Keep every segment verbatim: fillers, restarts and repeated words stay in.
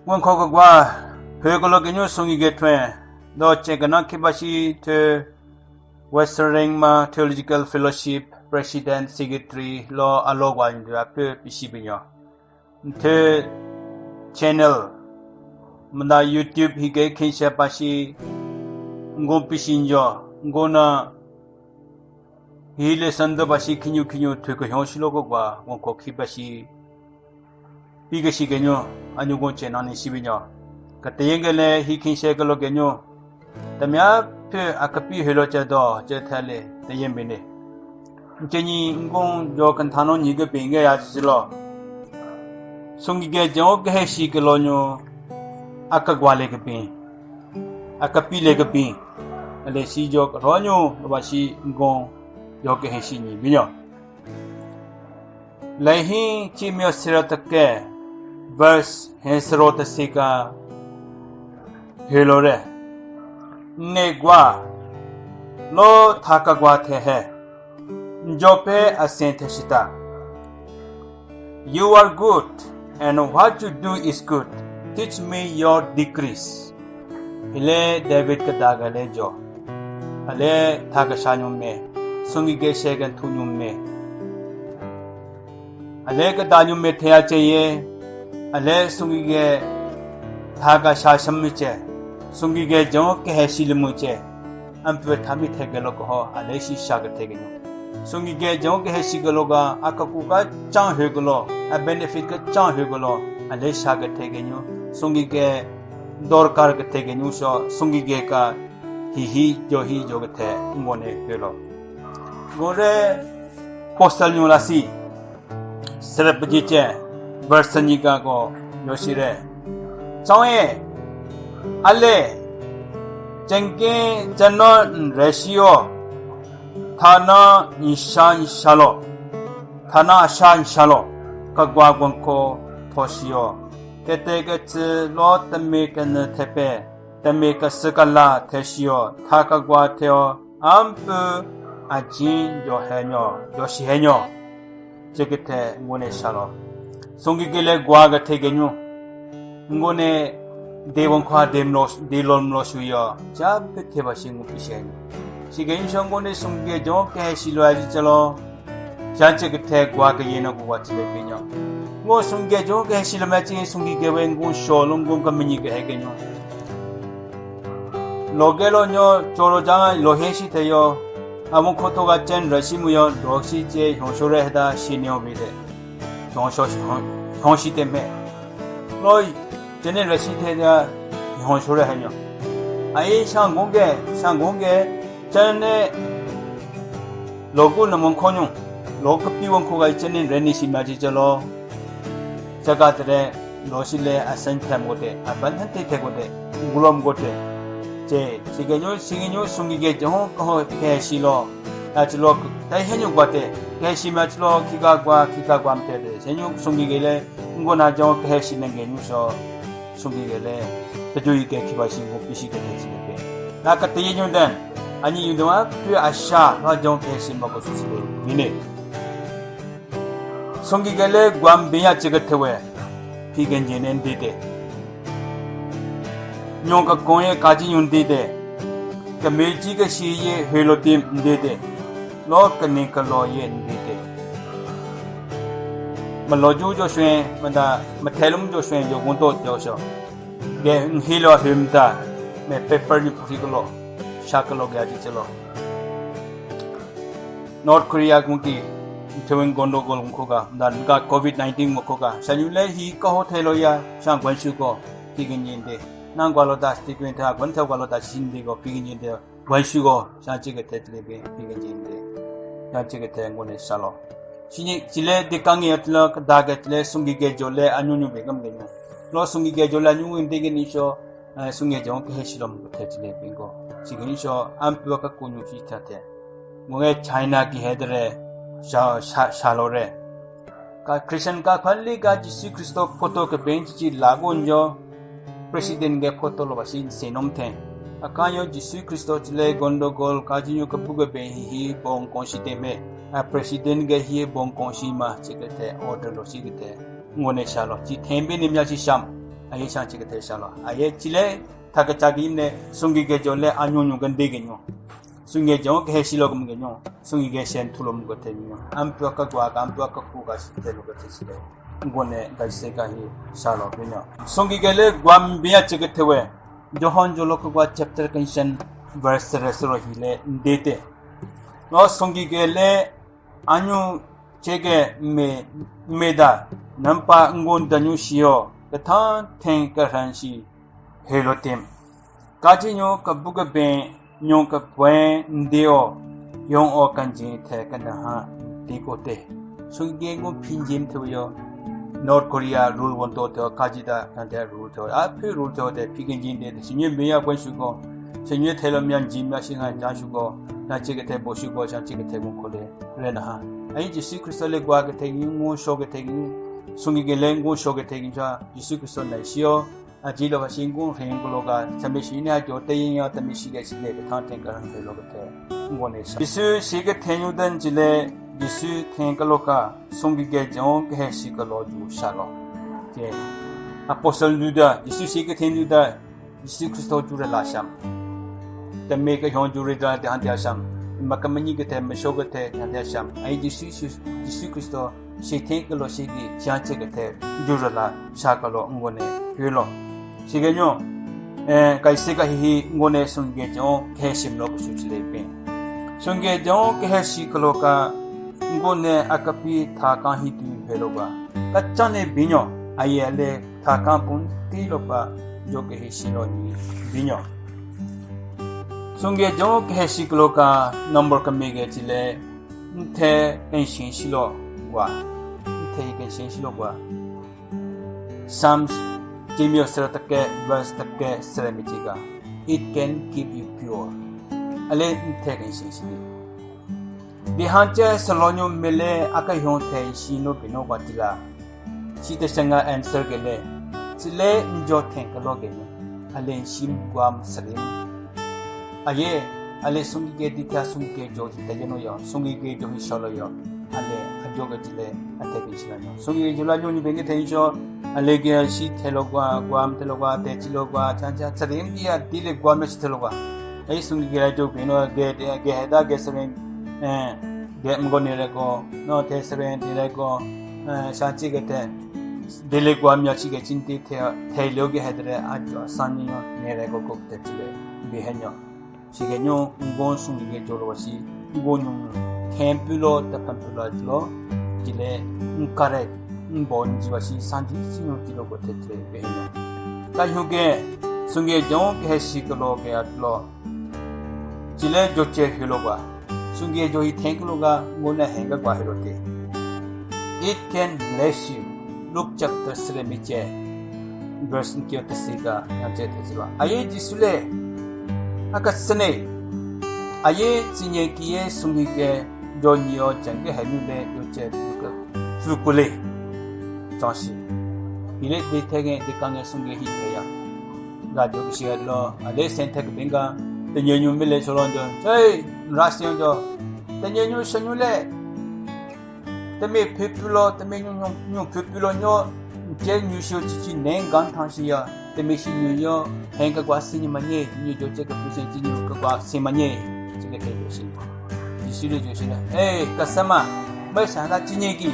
Wünkho kegwa, hü kelo kenyu songi ge thwe, do che kena khiba shi thwe Western Rengma Theological Fellowship President Secretary lo alo gwa ndu apü pishi binyo. Nthe channel, manda YouTube hi ge khenshe pa shi, ngon pishi njo, ngon na hi lesson do ba shi khinyu khinyu thwe ke hyon shi lo ko gwa, wünkho khiba shi. Pi ke shi kenyu, anyu gon che na ni shi binyo. Ka te yenge le hi khenshe kelo kenyu. Tamya phe akapi helo che do, che thale, te yen bine. Nche nyi ngon yo kentha no nyi ke binge ya chi lo. Songi ge jo ke he shi kelo nyu, aka gwa le ke bin. Akapi le ke bin. Ale shi jo ro nyu, ba shi ngon yo ke he shi nyi binyo. Lehi chi myo sira take, verse he siro te sika helo re. Ne gwa, lo thaka gwa the he. Njo pe asen the shita. You are good, and what you do is good. Teach me your decrees. Hile David keda ga le jo. Ale thaka sha nyu me. Songi ge she gen thu nyu me. Ale keda nyu me the ya che ye. Ale songi ge thaka sha sham mi che. Songi ge jo ke he shi le mu che. Ampe tha mi the ke lo ko ho, ale shi sha ke the ke nyu. Songi ge jo ke he shi ke lo ga, aka ku ka chang hü ke lo, a benefit ka chang hü ke lo, ale sha ke the ke nyu. Songi ge dorkar ke the ke nyu so, songi ge ka hi hi, jo hi, jo ke the, ngo ne hü lo. Ngo re, postal nyu la si. Sere peji che, verse nyi ka ko, yo shi re. Chang e, ale, chengke, chano, nre shi yo, thana, nsha, nsha lo, thana, asha, nsha lo, kagwa gwan ko, tho shi yo. Kete ke tsi lo, temi ke ne the pe, temi ke si ka la, the shi yo, tha kagwa the yo, ampu, ajin, yo he nyo, yo shi he nyo. Che ke the ngone sha lo. Songi ke le gwa ke the ke nyu. Ngone de won khwa de mlo, de lon mlo shu yo. Cha ke the ba shi ngu pi she nyu. Shi ke nyu sho ngone songi ke jo ke shi lo aji che lo. Cha che ke the gwa ke ye no gwa che le pi nyo. Ngo songi ke jo ke shi lo ma che songi ke we ngu sho lo ngu ke mi nyi ke he ke nyu. Lo ke lo nyo, cho lo jang lo he shi te yo. Amu khoto ga chen ra shi mu yo, lo shi che, hyon sho re da shi nyo bi de. Hyon sho shi, hyon, hyon shi te me. Lo, chen ne ra shi te da, hyon sho re ha nyo. Ai, shang gong ge, shang gong ge, chen ne, lo gu na mon ko nyo, lo ka pi won ko ga chen ne re ni shi ma ji che lo. Chaka tere, lo shi le asen them kote, aban han te the kote, ngulom kote. Che, shi ke nyo, shi ke nyo, songi ke jo, ko ke shi lo. A chi lo, tai he nyo kote, ke shi ma chi lo, ki ka kwa, ki ka kwa mte te. Shi nyo songi ke le, ngo na jo, ke shi nenge nyo so, songi ke le. Te jo yi ke ki ba shi ngo pi shi ke te chi le pe. Na ka te ye nyo den, ani yu den wa, tu asha, na jo ke shi ma ko su si le. Mine. Songi ke le gwam binya chike thewe, phi genje ne ndite. Nyon ka konye kaji nyon ndite. Ka meji ka shi ye helo tim ndite. Lo ka ni ka lo ye ndite. Ma lo ju jo shwe, ma da, ma thelum jo shwe, jo gun to jo sho. Ge nhi lo him da, me paper ni puri ko lo, sha ko lo ge aji che lo. North Korea kung ki, thewing gondo gol mukho ka, dan ka covid nineteen mukho ka. Shanyu le hi ka ho thelo ya, shang gwan shu ko, ki gin yin de. Nang gwa lo da, sti gwen tha, gwan tha gwa lo da, shin de go, ki gin yin de, gwan shu go, shang chi ke the tle be, ki gin yin de. Shang chi ke the ngo ne sha lo. Shini, chile de kang ye tlo, da ke tle, sungi ke jo le, anyu nyu be gam de nyu. Lo sungi ke jo le, anyu nyu de ke ni sho, Eh, sunge jong ke he shilom ke the chile pingo. Chigin sho, ampiwa ka kunyu shi tha the. Ngunge China ki he dere, sha, sha, sha lo re. Ka Christian ka khali ka Jisu Kristo photo ke bench chi lagun jo, President ke photo lo ba shi se nom the. Aka yo Jisu Kristo chile gondo gol ka ji yo ke bu ke ben hi hi bong kong shi te me. A President ke hi bong kong shi ma chi ke the, order lo shi ke the. Ngone sha lo, chi thembe ni mya chi sham. Aye shanchi kete shalo. Aye chile thaka chagi ne sungi ke jo le anyu nyu gande ke nyu. Sungi jo ke he shilo kum ke nyu. Sungi ke shen thulo mu ke te nyu. Ampu ka gwa ka ampu ka ku ka shi te lo ke te shile. Ngone ga se ka hi shalo binyo. Sungi ke le gwam biya chike te we. Johan jolo ko gwa chapter kenshen verse resro hi le ndete. No sungi ke le anyu chege me, meda, nampa ngun danyu shiyo, kathan theng karan shi, helotem. Kaji nyo kabu kaben, nyo kapwen ndeo, yong o kanjin the kanaha, tiko te. Sungi ngun pinjin te yo, North Korea rule won to te, kaji da, nande rule to, a phi rule to te, phi kanjin de, shinyo meya kwen shuko, shinyo thelo myan jin mya shinga jan shuko, na chege te bo shuko, shan chege te gun kole. Rena ha. Ayi Jisu Kristo le gwa ke thegi, ngu sho ke thegi, sungi ke le ngu sho ke thegi cha, Jisu Kristo na shiyo, aji lo ka shi ngu rhen ko lo ka, tame shi ne ajo te yin ya, tame shi ke shi le ke thang ten ka rang lo ke the, ngu ne sha. Jisu shi ke thenyu den ji le, Jisu ten ka lo ka, sungi ke jong ke he shi ka lo ju sha lo. Ke, Apostle Juda, Jisu shi ke thenyu da, Jisu Kristo jure la sham. Tame ke hyon jure da de han dia sham. Ma ka mani ke the, ma sho ke the, han dia sham. Ayi Jisu, Jisu, Jisu Kristo, shi the ke lo shi ki, chan che ke the, jure la, sha ke lo, ngone, hyo lo. Shi ke nyo, eh, kai se ka hi hi, ngone sung ke jong, ke shim lo ke shu chile pe. Sung ke jong, ke shi ke lo ka, ngone akapi tha kan hi tu hyo lo ka. Ka chan ne binyo, ayi ale, Thakan pun ti lo pa jo ke hi shi lo ni binyo. Sungye jo ke hi shi klo ka number kami ge chile, nthe kenshin shi lo gwa. Nthe kenshin shi lo gwa. Psalms jimyo sera take, verse take, sera michiga. It can keep you pure. Ale nthe kenshin shi. Bihanche salonyo mele aka hyon the shi no bino batila. Shi te shanga answer gele. Chile njo then kalo gele. Ale shi guam salim. Aye, ale sungi ke ditya sungi ke jo te yeno yo. Sungi ke jo hi sholo yo. Ale ajo ke chile ate ke chila yo. Sungi ke jola yo ni benge then sho. Ale ke shi thelo gwa, guam thelo gwa, te chilo gwa, chan chan salim dia dile guam shi thelo gwa. Ai sungi ke jo bino ge ge heda ge salim. Eh, Ge mgo nire ko, no the seren dire ko, eh, shanchi ke the, dele kwa mya chi ke chinti the, the lyo ke hedre, a jo sanyo nire ko ko te chile, bihenyo. Shi ke nyo, ngon sung ke jo lo shi, ngon nyo, kempulo, ta pampulo lo, jile, nkare, nbon jiwa shi, santi chi nyo jilo ko te chile, bihenyo. Ta hyu ke, sung ke jo ke he shi ke lo ke at lo, Chile joche hilo ga. Sungi jo hi thank lo ga, ngona henga ga hilo te. It can bless you. Luke chapter three mi che. Verse nkyo te siga, na che te siba. Aye Jisu le. Aka sene. Aye chinye kiye sungi ke jo nyo jenge henu le joche luka. Fukule. Chansi. Ile de tege de kange sungi hi ya. Ga jo kisi lo, ale sen thak binga, tenye nyu mi le solo jo, hey, rasi jo, tenye nyu shanyu le, teme phepulo, teme nyu nyu, nyu phepulo nyo, je nyu shio chichi nen gan thang shi ya, teme shi nyu yo, hen ka gwa si ni manye, nyu jo che ka pusen chi nyu ka gwa si manye, che ka te jo shi. Jisu le jo shi le, hey, kasama, mai sa na chinye ki,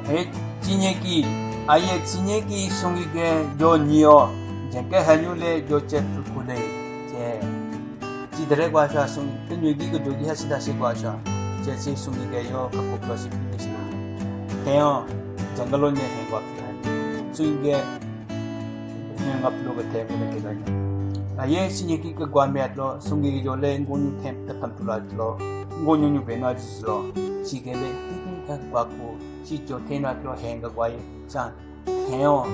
He, chinye ki, aye chinye ki sungi ke jo nyo, jenge hanyu le jo che pukule, che. Chi dere kwa sha sung, tenyu ki ko jo ki ha sida shi kwa sha, che si sungi ke yo ka ko ko shi pi shi. He yo, jangalo ne he kwa pi ha. Sungi ke, he nga plo ke te ko ne ke ga. Aye chinye ki ke gwa me atlo, sungi ke jo le ngonyu them ta tam tu la lo, ngonyu nyu be na ji lo, chi ke le, ti ti ka kwa ko, Chi cho thena kyo henga kwai chan theo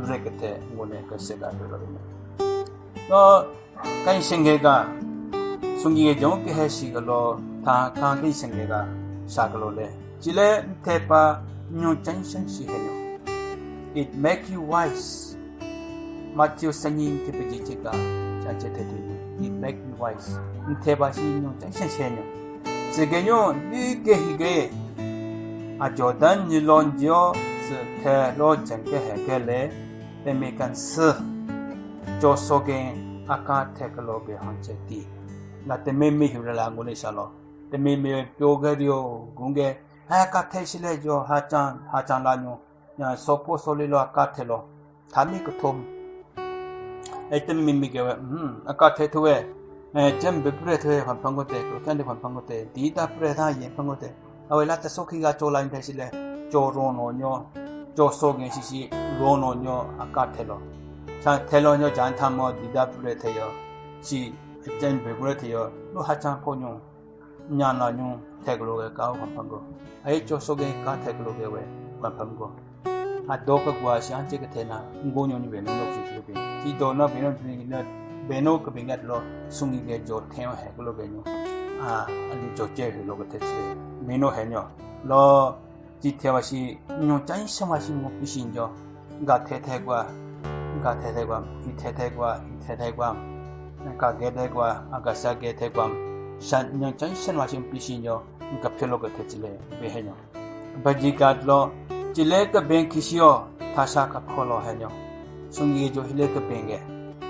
rek the ngone ka se da lo lo. No, kai senge ga, sungi ge jong ke he shi ga lo, ta ka kai senge ga, sa ga lo le. Chile the pa nyo chan shan shi he no. It make you wise. Matthew sanyi te pe ji che ka, cha che te te ni. It make me wise. Nte ba shi nyo cha shen shen nyo. Tse ge nyo, ni ge hi ge. A jo dan ni lon jo, tse te lo chen ke he ke le. temi kense, cho sogen aka thekelo ge hanche ti. La temi mi hyu la ngule shalo. Temi mi pyo ge dio, gunge, aka the shile jo, hachan, hachan la nyu. Nya sopo soli lo aka thelo. Thami kethom. Item mimi gewe, hmm, aka the thuwe. Eh, chem be pre thuwe, phan phango te, ko kan de phan phango te. Di ta pre tha yen phango te. Awe la ta so ki ga cho la yin the shile. Cho ro no nyo. Cho sogen shishi, ro no nyo, aka thelo. Cha thelo nyo jan tha mo, di da pre the yo. Shi, chem be pre the yo. Lo hachan po nyo. Nyana nyu thekelo ge ka phan phango. Aye cho sogen ka thekelo ge we phan phango. Ado ka gwa shi anje ke thena, ngo nyu nyu be no no shi be. Ti do no be no be no, be no ke be ngat lo, sungi ge jo the he kelo ge nyu. A, ali jo che he lo ge the che. Me no he nyo. Lo, ti the wa shi, nyu chan sha wa shi mo pi shin jo. Ga the the kwa, ga the the kwa, i the the kwa, i the the kwa, ka ge the kwa, a ga sa ge the kwa, shan, nyan chan shan wa shin pi shin yo, ka phelo ka the chile, be he nyo. Ba ji ga lo, chile ka ben ki shi yo, tha sha ka kho lo he nyo. Sungi jo hile ka ben ge.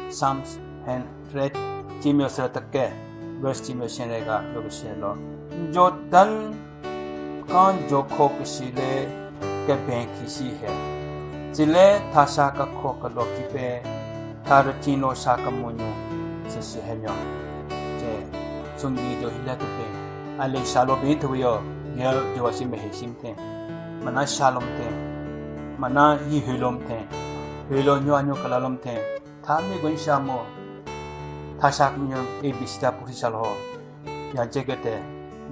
Psalms hundred, chimyo sa ta ke, verse chimyo shen re ga, lo ke shen lo. Jo dan Kan jo kho kesi le keben kesi he. Tsile thasha ka kho ka lo kipe, thara chin lo sha ka munyu, sesi he nyo. Che, sungi jo hile tupe. Ale sha lo bin tuyo, gel jo wa shi me he shim the. Mana sha lom the. Mana yi hu lom the. Hu lo nyo anyo kala lom the. Tha mi gun sha mo. Thasha ka munyu A B C ta puri sha lo. Yanje kete,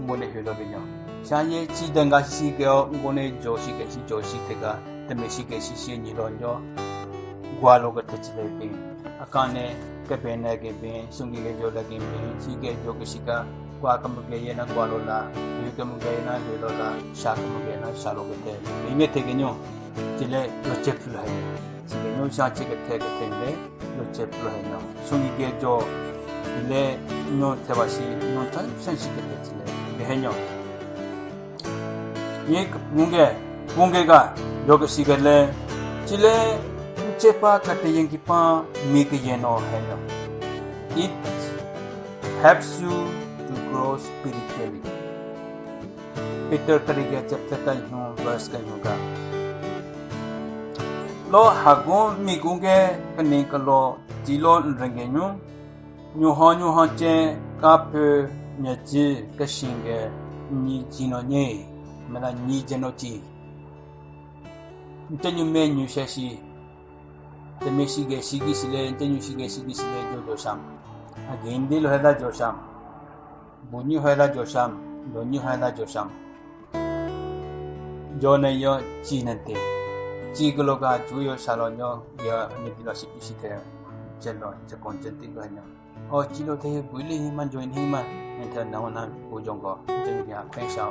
ngone hilo binyo. Shanye chi denga shi ke o, ngone jo shi ke shi jo shi tega, teme shi ke shi shi ni lo nyo. Gwa lo ke te chi le bin. Akane, ke ben na ke bin, sungi ke jo la ke bin, shi ke jo ke shi ka, gwa ke mu ke ye na gwa lo la, yu ke mu ke ye na hilo la, sha ke mu ke ye na sha lo ke te. Binye te ke nyo, chi le yo che pula he. Chi ke nyo sha che ke te ke te le. Lo che plo he nyo. Sungi ge jo, le nyo te ba shi, nyo chan chan shi ke te chi le. Ge he nyo. Ye nge, nge ga, yo ke shi ke le, chi le, nche pa ka te yen ki pa, mi ke ye no he nyo. It helps you to grow spiritually. Peter three ge chapter ka nyo, verse ka nyo ga. Lo hagun migun ge kani kalo tilo nrenge nyu. Nyuha nyuha che ka pyo nyaji ka shinge nyi jino nye. Mela nyi jeno ji. Nte nyu me nyu she shi. Te me shige shigi sile, nte nyu shige shigi sile jo jo sham. Agin di lo heda jo sham. Bu nyu heda jo sham. Lo nyu heda jo sham. Jo ne yo chi ne te. Chi glo ga ju yo sha lo nyo yo ne di lo shi pi shi te. Chen lo, che kon chen ti lo nyo. O chi lo te bu li hi man jo ni hi man. Ne te na wa na bu jong go. Je ni ya kwen sha.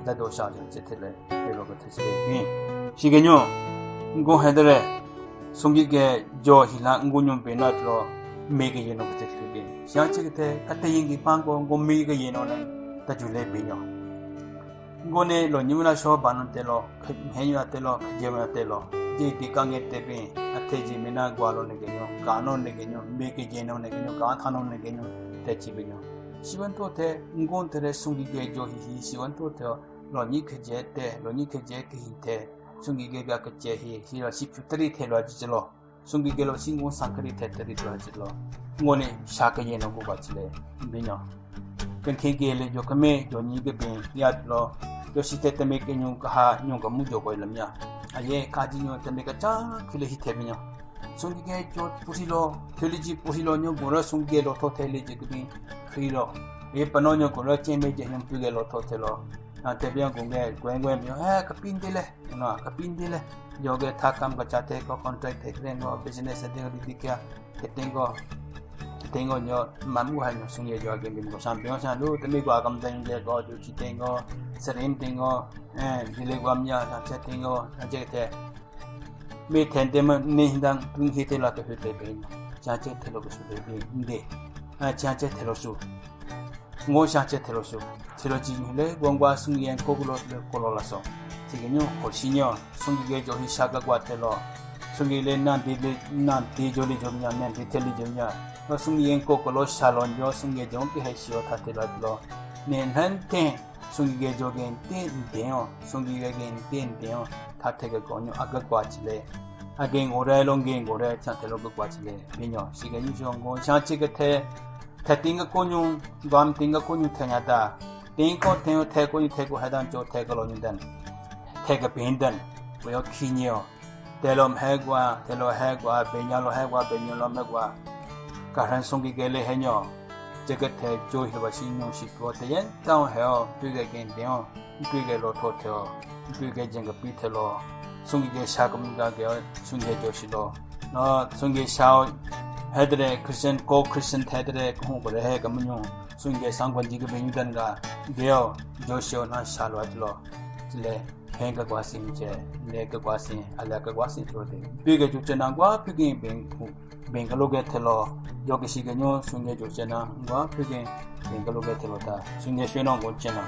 Da do sha je che te le. Pe lo go te se ni. Shi ge nyo. Ngo he de re. Sungi ge jo hi la ngo nyo be na lo. Me ge ye no te te be. Sha che te ka te yin gi pang go ngo me ge ye no ne. Ta ju le be nyo. Ngo ne lo nyu la sho ba no te lo, khe, he nyu la te lo, khe je la te lo. Je bi ka nge te bi, a te ji mi na gwa lo ne ge nyo, ka no ne ge nyo, me ke je no ne ge nyo, ka tha no ne ge nyo, te chi bi nyo. Shi wan to te, ngo te re sungi ge jo hi hi, shi wan to te, lo nyi khe je te, lo nyi khe je ke hi te, sungi ge ga ke je hi, hi lo shi phu tari te lo ji lo. Sungi gelo singun sankari the teri twa jilo. Ngone sha ke yeno ko ba chile. Binyo. Ken ke gele jo kame jo nyi ke bin ya lo. Jo shi te teme ke nyu ka ha nyu ka mu jo ko lam ya. Aye ka ji nyu teme ka cha khule hi the binyo. Sungi ge jo pusi lo, khule ji pusi lo nyu gora sungi gelo to the le je ke bin khri lo. Ye pano nyu gora che me je nyu pu gelo to the lo. Na te bin gung ge gwen gwen binyo. Eh, ka pin de le. Na, ka pin de le. Yoge tha kam ka chate ko contract the kren ko business de di di kya. Ke tengo. Tengo nyo mamu ha nyo sunye yoge bin ko sam pyo sa lu te mi ko kam den de ko ju chi tengo. Serin tengo. Eh, dile ko amya sa che tengo. Sa che te. Mi ten de ma ni dang tung hi te la ke hu te be. Cha che te lo ko su de be. Nde. Ah, cha che te lo su. Ngo sha che thelo su. Thelo chi nyu le, gongwa sung yen koklo le kolo la so. Tiki nyu, ho shi nyo, sung ge jo hi sha ka gwa thelo. Sungki le na di le, na di jo li jo nya, na di the li jo nya. Lo sungki yen ko ko lo sha lo nyo, sungki jong ki he shi o tha the la lo. Ne nan ten, sungki ge jo gen ten den o, sungki ge gen ten den o, tha the ke ko nyo, a ke kwa chi le. A gen go re, long gen go re, cha the lo ke kwa chi le. Bi nyo, shi ke nyu shong go, sha chi ke the, the ting ke ko nyu, gam ting ke ko nyu the nya ta. Ting ko, ting the ko nyu, the ko ha dan jo, the ke lo nyu dan. The ke pin dan, ko yo ki nyo. Telo mhegwa, telo hegwa, benya lo hegwa, benya lo mhegwa. Karan sungki gele henyo. Jeket he jo hiba shi nyung shi pyo te yen taon heo, pyu ge gen deo, pyu ge lo tho theo, pyu ge jeng ge pi thelo. Sungki ge sha kum ga ge, sungki jo shi lo. No, sungki sha o, hedre Christian, ko Christian hedre, kong ko re he ga munyo. Sungki sangwan ji ge benyu dan ga, geo, jo shi o na sha lo at lo. Chile. Phen kekwa sin che, le kekwa sin, a le kekwa sin cho de. Pyu ke cho chena ngwa pyu ke ben ku, ben kalo ke thelo, yo ke shi ke nyo sungye cho chena ngwa pyu ke ben kalo ke thelo ta, sungye shwe no go chena.